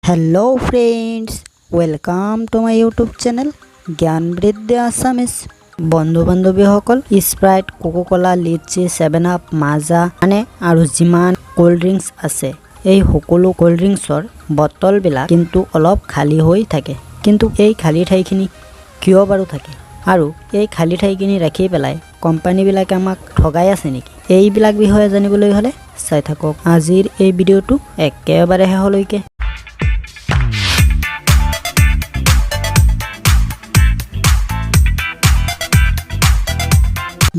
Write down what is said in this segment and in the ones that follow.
Hello friends, welcome to my YouTube channel জ্ঞান বৃদ্ধি Assamese. বন্ধু বান্ধৱীসকল, স্প্ৰাইট, কোকো-কোলা, লিচি, ছেভেন আপ, মাজা মানে আৰু যিমান ক'ল্ড ড্ৰিংকছ আছে, এই সকলো ক'ল্ড ড্ৰিংকছৰ বটলবিলাক কিন্তু অলপ খালী হৈ থাকে। কিন্তু এই খালী ঠাইখিনি কিয় বাৰু থাকে আৰু এই খালী ঠাইখিনি ৰাখি পেলাই কোম্পানীবিলাকে আমাক ঠগাই আছে নেকি? এইবিলাক বিষয়ে জানিবলৈ হ'লে চাই থাকক আজিৰ এই ভিডিঅ'টো একেবাৰে শেষলৈকে।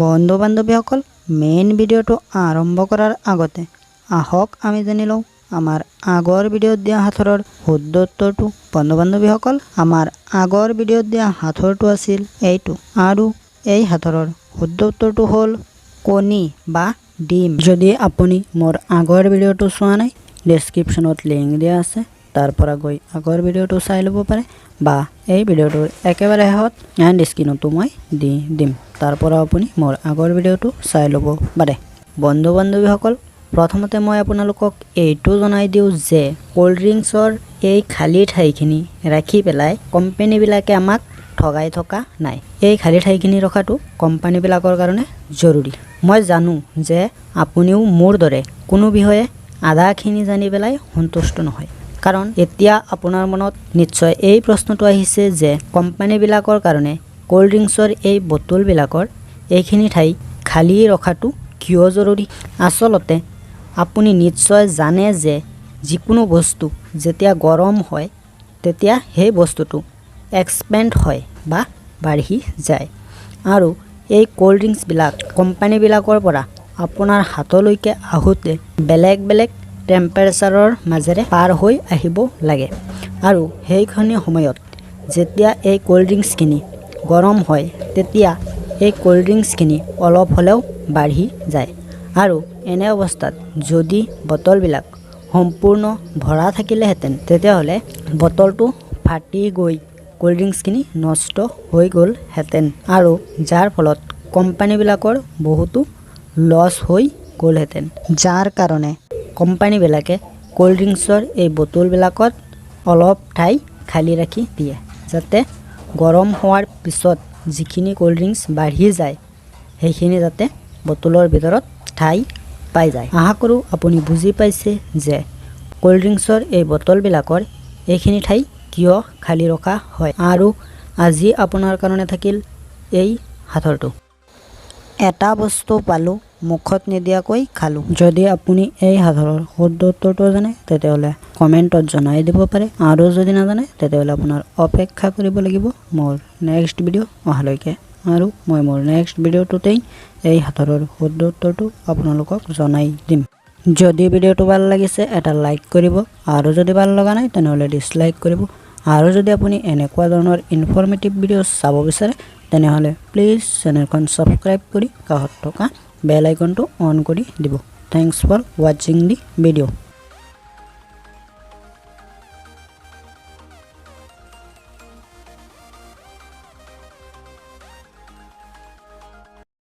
বন্ধু বান্ধৱীসকল, মেইন ভিডিঅ'টো আৰম্ভ কৰাৰ আগতে আহক আমি জানি লওঁ আমাৰ আগৰ ভিডিঅ'ত দিয়া সাঁথৰৰ শুদ্ধ উত্তৰটো। বন্ধু বান্ধৱীসকল, আমাৰ আগৰ ভিডিঅ'ত দিয়া সাঁথৰটো আছিল এইটো আৰু এই সাঁথৰৰ শুদ্ধ উত্তৰটো হ'ল কণী বা ডিম। যদি আপুনি মোৰ আগৰ ভিডিঅ'টো চোৱা নাই, ডেছক্ৰিপশ্যনত লিংক দিয়া আছে, তাৰ পৰা গৈ আগৰ ভিডিঅ'টো চাই ল'ব পাৰে বা এই ভিডিঅ'টোৰ একেবাৰে শেষত এণ্ড স্ক্ৰীণতো মই দি দিম, তাৰ পৰা আপুনি মোৰ আগৰ ভিডিঅ'টো চাই ল'ব পাৰে। বন্ধু বান্ধৱীসকল, প্ৰথমতে মই আপোনালোকক এইটো জনাই দিওঁ যে ক'ল্ড ড্ৰিংকছৰ এই খালী ঠাইখিনি ৰাখি পেলাই কোম্পেনীবিলাকে আমাক ঠগাই থকা নাই। এই খালী ঠাইখিনি ৰখাটো কোম্পানীবিলাকৰ কাৰণে জৰুৰী। মই জানো যে আপুনিও মোৰ দৰে কোনো বিষয়ে আধাখিনি জানি পেলাই সন্তুষ্ট নহয়, কাৰণ এতিয়া আপোনাৰ মনত নিশ্চয় এই প্ৰশ্নটো আহিছে যে কোম্পানীবিলাকৰ কাৰণে ক'ল্ড ড্ৰিংকছৰ এই বটলবিলাকৰ এইখিনি ঠাই খালী ৰখাটো কিয় জৰুৰী? আচলতে আপুনি নিশ্চয় জানে যে যিকোনো বস্তু যেতিয়া গৰম হয়, তেতিয়া সেই বস্তুটো এক্সপেণ্ড হয় বা বাঢ়ি যায় আৰু এই ক'ল্ড ড্ৰিংকছবিলাক কোম্পানীবিলাকৰ পৰা আপোনাৰ হাতলৈকে আহোঁতে বেলেগ বেলেগ টেম্পাৰেচাৰৰ মাজেৰে পাৰ হৈ আহিব লাগে আৰু সেইখিনি সময়ত যেতিয়া এই ক'ল্ড ড্ৰিংকছখিনি গৰম হয়, তেতিয়া এই ক'ল্ড ড্ৰিংকছখিনি অলপ হ'লেও বাঢ়ি যায় আৰু এনে অৱস্থাত যদি বটলবিলাক সম্পূৰ্ণ ভৰা থাকিলেহেঁতেন, তেতিয়াহ'লে বটলটো ফাটি গৈ ক'ল্ড ড্ৰিংকছখিনি নষ্ট হৈ গ'লহেঁতেন আৰু যাৰ ফলত কোম্পানীবিলাকৰ বহুতো লছ হৈ গ'লহেঁতেন, যাৰ কাৰণে কোম্পানীবিলাকে ক'ল্ড ড্ৰিংকছৰ এই বটলবিলাকত অলপ ঠাই খালী ৰাখি দিয়ে, যাতে গৰম হোৱাৰ পিছত যিখিনি ক'ল্ড ড্ৰিংকছ বাঢ়ি যায়, সেইখিনি যাতে বটলৰ ভিতৰত ঠাই পাই যায়। আশা কৰোঁ আপুনি বুজি পাইছে যে ক'ল্ড ড্ৰিংকছৰ এই বটলবিলাকৰ এইখিনি ঠাই কিয় খালী ৰখা হয়। আৰু আজি আপোনাৰ কাৰণে থাকিল এই সাঁথৰটো। এটা বস্তু পালোঁ, মুখত নিদিয়াকৈ খালোঁ। যদি আপুনি এই সাঁথৰৰ শুদ্ধ উত্তৰটো জানে, তেতিয়াহ'লে কমেণ্টত জনাই দিব পাৰে আৰু যদি নাজানে, তেতিয়াহ'লে আপোনাৰ অপেক্ষা কৰিব লাগিব মোৰ নেক্সট ভিডিঅ' অহালৈকে আৰু মই মোৰ নেক্সট ভিডিঅ'টোতেই এই সাঁথৰৰ শুদ্ধ উত্তৰটো আপোনালোকক জনাই দিম। যদি ভিডিঅ'টো ভাল লাগিছে, এটা লাইক কৰিব আৰু যদি ভাল লগা নাই, তেনেহ'লে ডিছলাইক কৰিব। আৰু যদি আপুনি এনেকুৱা ধৰণৰ ইনফৰ্মেটিভ ভিডিঅ' চাব বিচাৰে, তেনেহ'লে প্লিজ চেনেলখন ছাবস্ক্ৰাইব কৰি কাষত থকা বেল আইকনটো অন কৰি দিব। Thanks for watching the video.